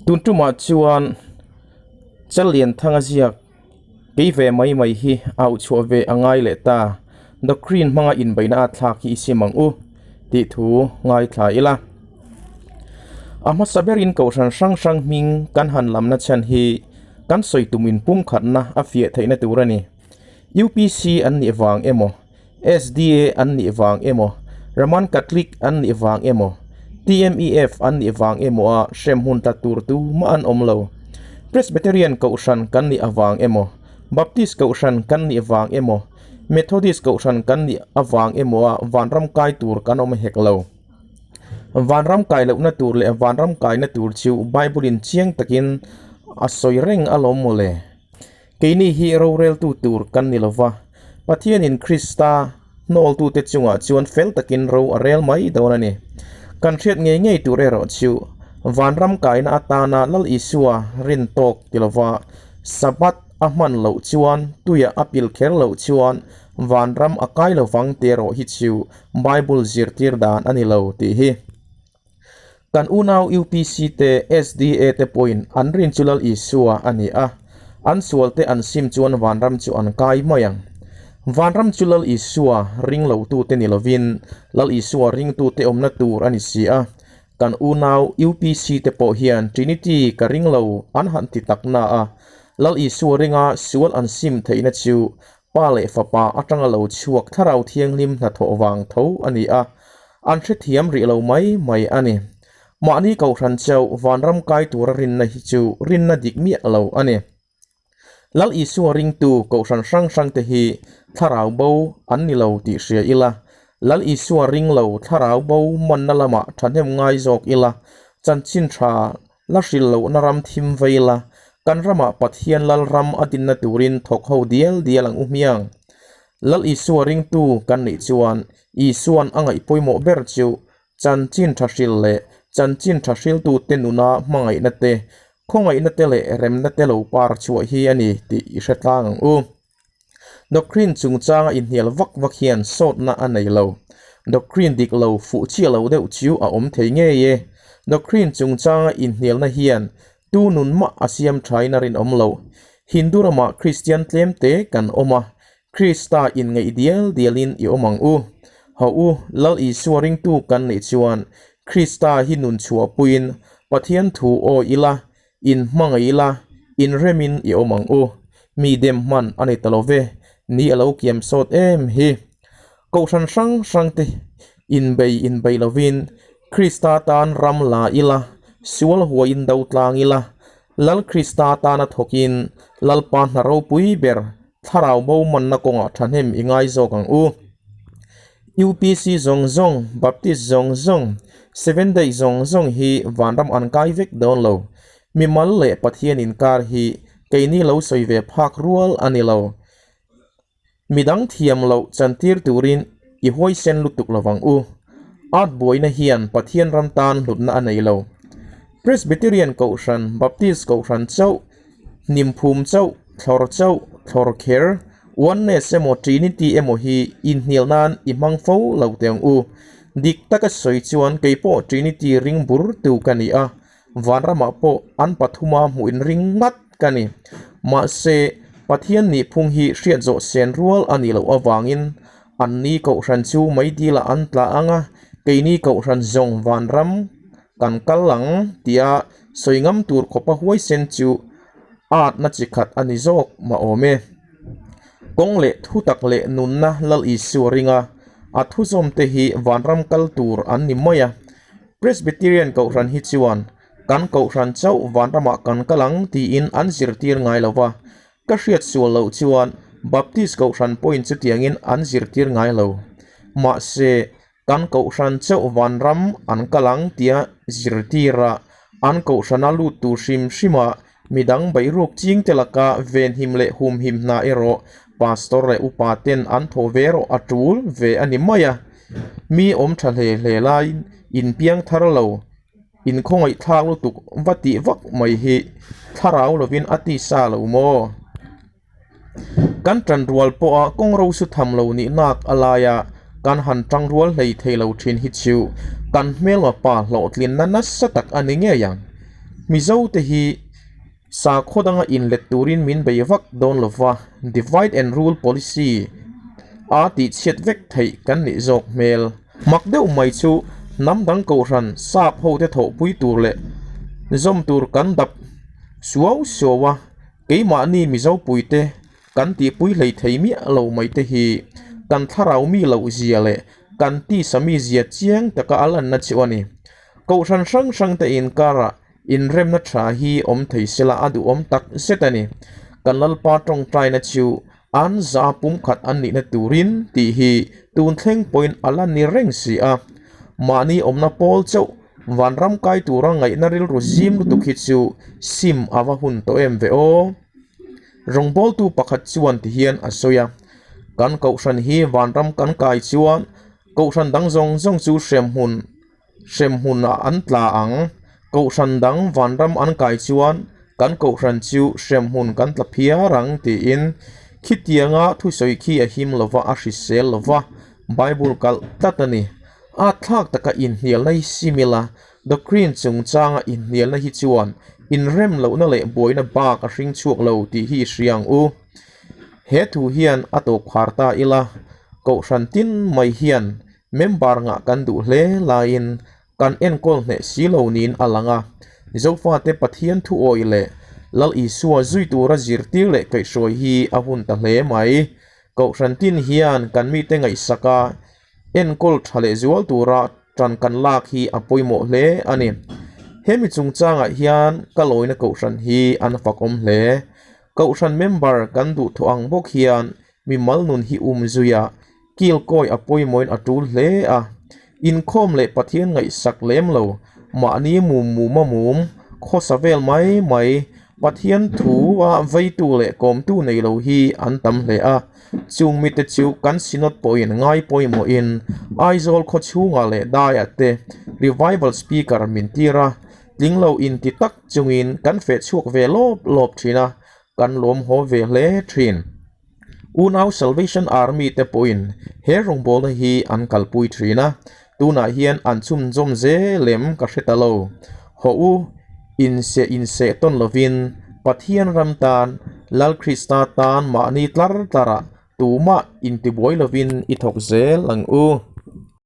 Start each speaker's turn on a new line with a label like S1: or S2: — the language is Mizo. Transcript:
S1: Tun tumah chuan Challianthanga ziak kei ve mai mai hi au chhuah ve a ngai leh ta. Doctrine hmanga inbeihna a thlak hi i sim ang u tih thu ngaithla ila. A hmasa berin kohhran hrang hrang hming kan han lamna chhan hi kan sawi tum inpumkhatna a fiah theihna tur a ni. UPC an nih vang emaw, SDA an nih vang emaw, Roman Catholic an nih vang emaw, TMEF an nih vang emaw a hrem hun tla tur tu mah an awm lo. Presbyterian Kohhran kan nih avang emaw, Baptist Kohhran kan nih vang emaw, Methodist Kohhran kan nih avang emaw a vanram kai tur kan awm hek lo. Vanram kai lohna tur leh vanram kaina tur chu Bible-in chiang takin a sawi reng alawm mawle. Keini hi roreltu tur kan ni lova, Pathianin Krista hnawltute chungah chuan fel takin ro a rel mai dawn a ni. Kan hriat ngei ngei tur erawh chu vanram kaina atana Lal Isua rin tawk ti lova Sabbath a hman loh chuan tuia a pil kher loh chuan vanram a kai lovang tih erawh hi chu Bible zirtir dan a ni lo tih hi. Kan unau UPC te, SDA te pawhin an rin chu Lal Isua a ni a, an sual te an sim chuan vanram chu an kai mai ang. Vanram chu Lal Isua ring lotute ni lovin Lal Isua ringtute awmna tur a ni si a. Kan unau UPC te pawh hian Trinity ka ring lo an han ti tak na a, Lal Isua ringa sual an sim theihna chu Pa leh Fapa atanga lo chhuak Thlarau Thianghlim hnathawh vang tho a ni a, an hrethiam rih lo mai mai a ni. Mahni Kohhran chauh vanram kai tura rinna hi chu rinna dik miah lo a ni. Lal Isua ringtu Kohhran hrang hrangte hi Thlarau bo an ni lo tih hria ila, Lal Isua ring lo Thlarau bo manna lamah thahnem ngai zawk ila, chanchin tha La hrilh lohna ram thim vei la, kan ramah Pathian Lal ram a dinna turin thawk ho dial dial ang u hmiang. Lal Isua ringtu kan nih chuan Isua'n a ngaih pawimawh ber chu chanchin tha hrilh leh chanchin tha hriltute nuna hmangaihna te, khawngaihna te leh remna te lo par chhuah hi a ni tih i hre tlang ang u. Doctrine chungchanga inhnial vak vak hian sawtna a nei lo. Doctrine dik lo fuh chiah lo deuh chu a awm thei ngei e. Doctrine chungchanga inhnialna hian tu nun mah a siam thain a rinawm lo. Hindu ramah Kristian tlem te kan awm a, Krista inngeih dial dialin i awm ang u. Hau u, Lal Isua ringtu kan nih chuan Krista hi nun chhuahpuiin Pathian thu awi ila, In hmangaih ila, in remin i awm ang u. Mi dem hman a ni ta lo ve, ni a lo kiam sawt em hi. Kohhran hrang hrang te inbei inbei lovin Krista tan ram la ila, sual huaiin do tlang ila, Lal Krista tana thawkin Lalpa hna ropui ber thlarau bo manna kawngah thahnem i ngai zawk ang u. UPC zawng zawng, Baptist zawng zawng, Seventh Day zawng zawng hi vanram an kai vek dawn lo. Mimal leh Pathian inkar hi keini lo sawi ve phak rual a ni lo. Midang thiam loh chantir turin i huaisen lutuk lovang u. Art buaina hian Pathian ram tan hlutna a nei lo. Presbyterian Kohhran, Baptist Kohhran chauh, Hnimphum chauh, thlawr chauh, thlawr kher, Oneness emaw Trinity emaw hi inhnial nan i hmang fo lo teh ang u. Dik taka sawi chuan kei pawh Trinity ring bur tu ka ni a, vanramah pawh an pathuma hmuh in ring ngat ka ni. Mahse, Pathian nihphung hi hriat zawh sen rual a nih loh avangin anni kohhran chu meidil ah an tla ang a, keini kohhran zawng vanram kan kal ang tia sawi ngam tur khawpa huaisen chu atna chi khat a ni zawk mah awm e. Kawng leh thu tak leh nunna Lal Isua ringa a thuzawm te hi vanram kal tur an ni mai a. Presbyterian Kohhran hi chuan kan Kohhran chauh vanramah kan kal ang tiin an zirtir ngai lo va, ka hriat sual loh chuan Baptist Kohhran pawhin chutiangin an zirtir ngai lo. Mahse, Kan kohhran chauh vanram an kal ang tia zirtira an kohhrana lut tur hrim hrima midang beihruak ching te laka venhim leh humhim hna erawh pastor leh upa ten an thaw ve erawh a tul ve a ni mai a. Mi awm tha hle hle laiin inpiang thar lo, inkhawngaihthlak lutuk va tih vak mai hi thlarau lovin a tisa lo maw? Kan tan rual pawha kawng ro su tham lo nih nak a laia kan han tang rual hlei thei lo thin hi chu kan hmelma pa hlawhtlinna nasa tak a ni ngei ang. Mizote hi sakhaw danga inlet turin min bei vak dawn lova, divide and rule policy a tihchhiat vek theih kan nih zawk hmel. Mak deuh mai chu hnam dang kohhran sap hote thawhpui tur leh zawm tur kan dap suau suau a, keimahni Mizopuite Kan tihpui hlei thei miah lo mai te hi kan thlarau mi loh zia leh kan tisa mi zia chiang taka a lanna chu a ni. Kohhran hrang hrang te inkarah inremna tha hi awm thei sela a duhawm tak zet a ni. Kan Lalpa tawngtaina chu an za pumkhat an nihna turin tih hi tun thleng pawhin a la ni reng si a. Mahni awmna pawl chauh vanram kai tura ngaihna rilru zim lutuk hi chu sim a va hun tawh em ve aw. Rawngbawltu pakhat chuan ti hian a sawi a, Kan kohhran hi vanram kan kai chuan kohhran dang zawng zawng chu hremhmun hremhmunah an tla ang. Kohhran dang vanram an kai chuan kan kohhran chu hremhmun kan tla phiar ang tiin khitianga thusawi khi a him lova a hrisel lova Bible kalh tlat a ni. A thlak taka inhnialna hi sim ila Doctrine chungchanga inhnialna hi chuan inrem lohna leh buaina bak a hring chhuak lo tih hi i hria ang u. He thu hian a tawp khar ta ila, Kohhran tin mai hian member ngah kan duh hle laiin kan enkawl hneh si lo niin a lang a. Zofate Pathian thu awih leh Lal Isua zui tura zirtir leh kaihhruai hi a hun ta hle mai. Kohhran tin hian kan mite ngaihsak a, Enkawl tha leh zual tura tan kan lak hi a pawimawh hle a ni. Hemi chungchangah hian ka lawina kohhran hi an fakawm hle. Kohhran member kan duh thawh ang bawk hian mimal nun hi um zuia kilkawi a pawimawhin a tul hle a. Inkhawm leh Pathian ngaihsak lem lo, mahni mum muma mum, khawsa vel mai mai, Pathian thu a veitu leh kawmtu nei lo hi an tam hle a. Chung mite chu kan Synod pawhin ngai pawimawhin Aizawl khaw chhungah leh daiah te Revival Speaker min tir a, tling lo inti tak chungin kan feh chhuak ve lawp lawp thin a, kan lawm haw ve hle thin. Unau Salvation Army te pawhin he rawngbawlna hi an kalpui thin a, tunah hian an chhunzawm zel em ka hre ta lo. Hawh u, inseh inseh tawn lovin Pathian ram tan, Lal Krista tan mahni tlar tlarah tumah intibuai lovin i thawk zel ang u.